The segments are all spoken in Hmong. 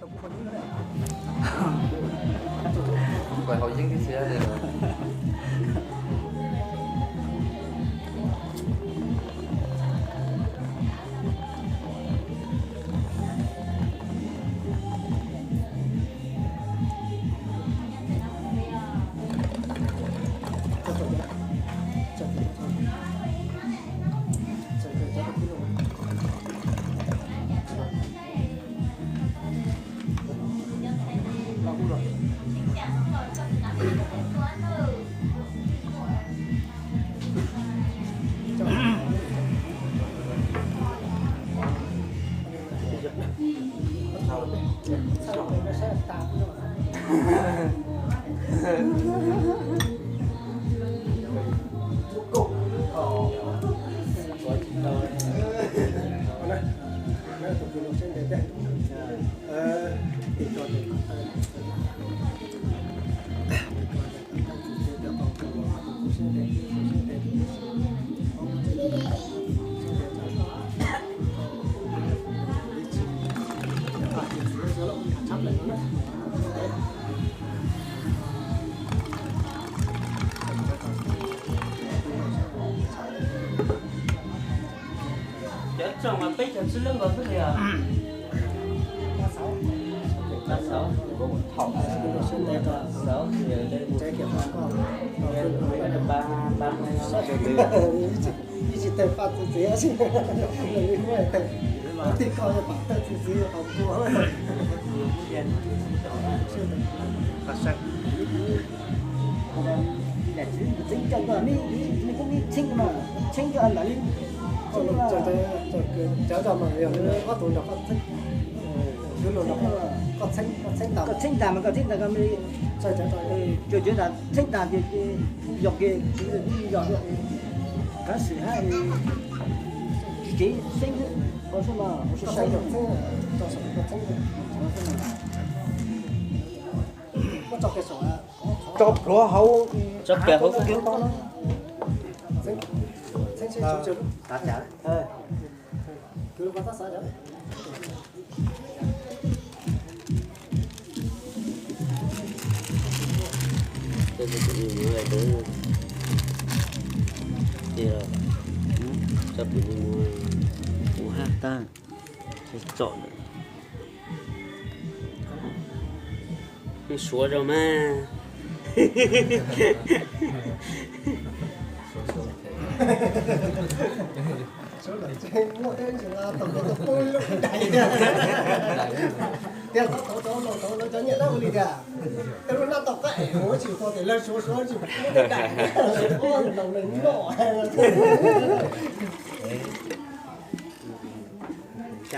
Npawg haus yeeb tib si li. Cov tsoom mas peb caug tsib lub nkaus xwb li os. Ib tsis tawg paj txi txiv, ib tsis tawg, tij koj pam tawg txi txiv qhov npua. Txheeb coj, nej kuj tsheeb, tsheeb coj ntawd li. Cov zog mas yog ob tug nrog koj txheeb, koj txheeb tas, koj txheeb tas mas koj txheeb tas, koj txheeb tas ces yog kiag, yog, tab sis hab tsis tsev xeeb, tso pluav hauv, tso pluav hauv. Tso pum mus, mus hab tag, tsom ntawm. Suav rau mas. Tias tau tau tau tau cov nyiaj dab ua li tias, tej lub nab tau qab es ua tsis tau tias lawv suav suav tsis muaj tej daim, suav noj.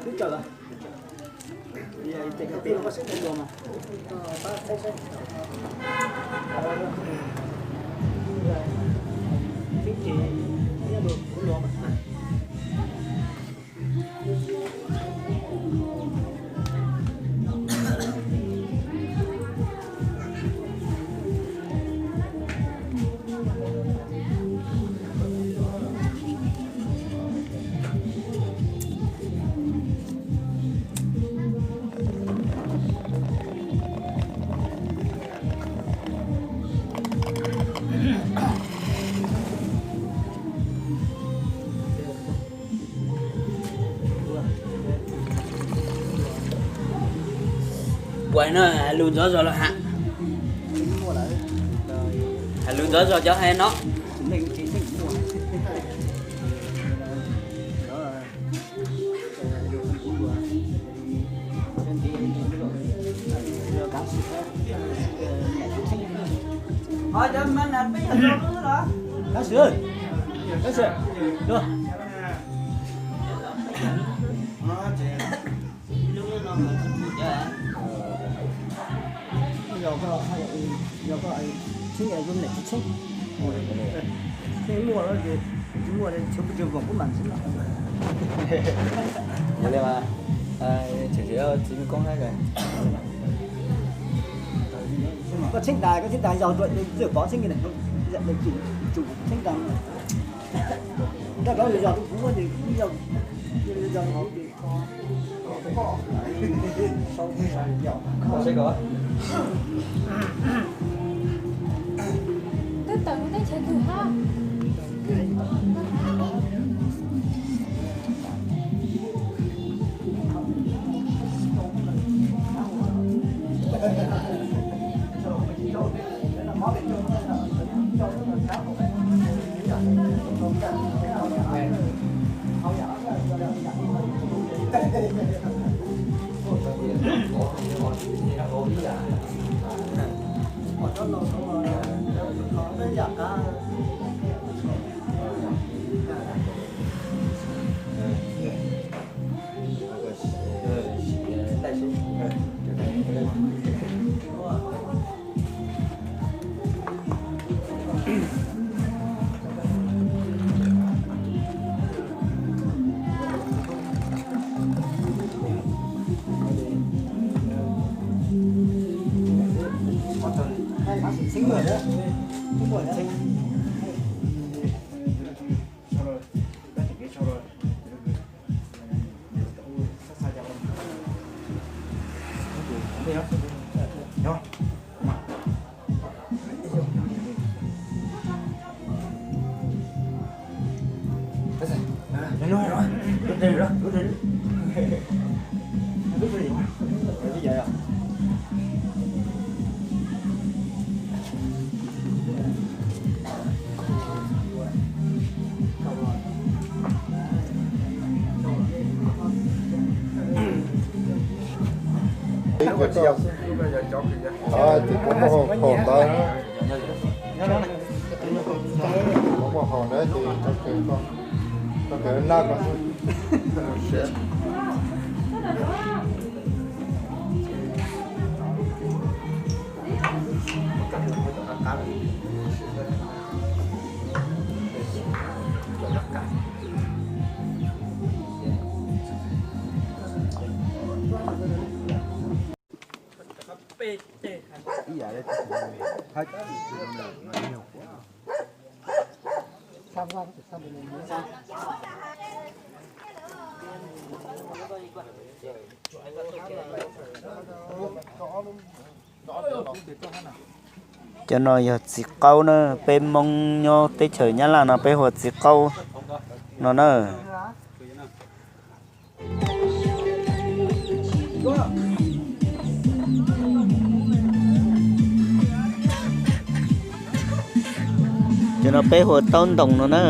Twb cawm los? Twb ces nyob rau kuv los mas. Ua no hais lus ntxov zog los has? Hais lus ntxov zog cov hais no. Yog koj, yog koj txheeb es zoo niam tsis txheeb. Txheeb muaj ces tsis muaj, tsis muaj ces voom kuj mam ntxiv los. Ua li mas, tseem tsis txiv me koob hab. Koj txheeb tas, koj txheeb tas yog rau txawj pov txheeb li, yam li tsum txheeb tas. Ib, ces kuv muaj hau ntawd, kuv muaj hau ntawd ces tau kawg naj ko. Cov no yog txiv qaub na, peb Hmoob nyob teb chaws Nyab Laj no peb hu ua txiv qaub no na. Cov no peb hu ua taub ntoos no na.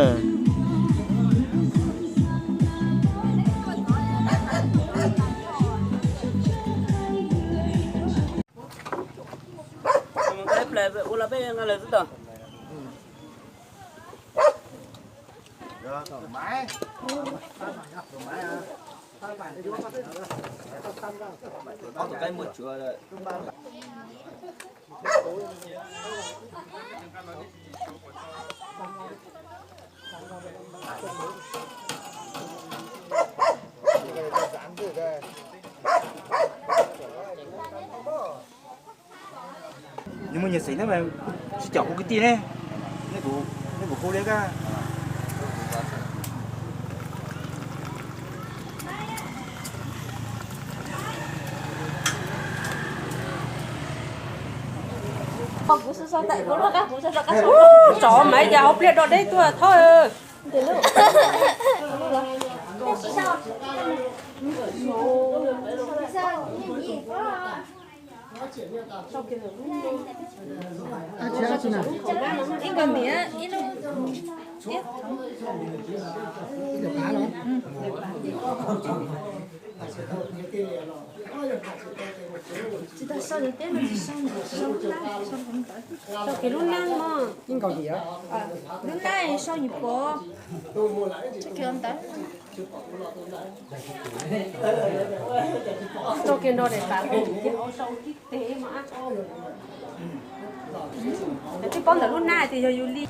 Nws muaj nyiam xeem thiab mas, tsis caum kuv kwv tij ne, nej kuv hu li koj. Tsov mas cas hauv pliaj do deb tuaj thaub. Tsis tau sau lub teb no, tsis sau, sau lub nab, sau lub nab mog. Lub nab sau nyuam qhuav. Tso kiag nrog daim pam, ces au sau tib teg mas. Twb paub ntawm lub nab tias yog yus li.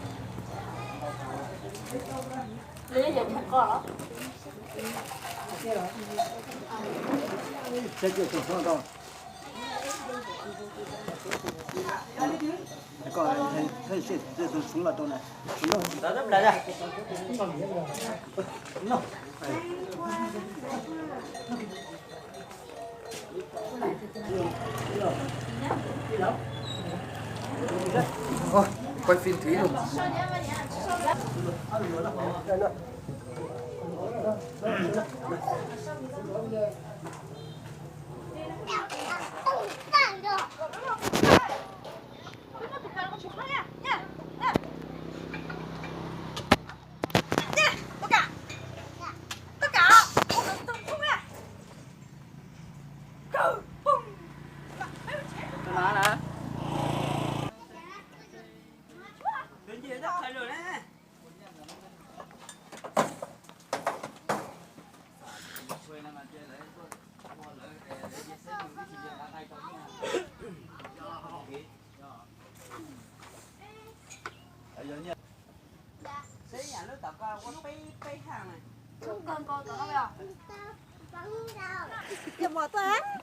Koj, sib, tus txhoov los rau na. Quay phim thiv lawm.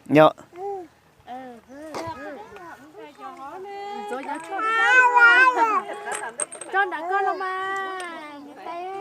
Yog. Tso nram koj los mas.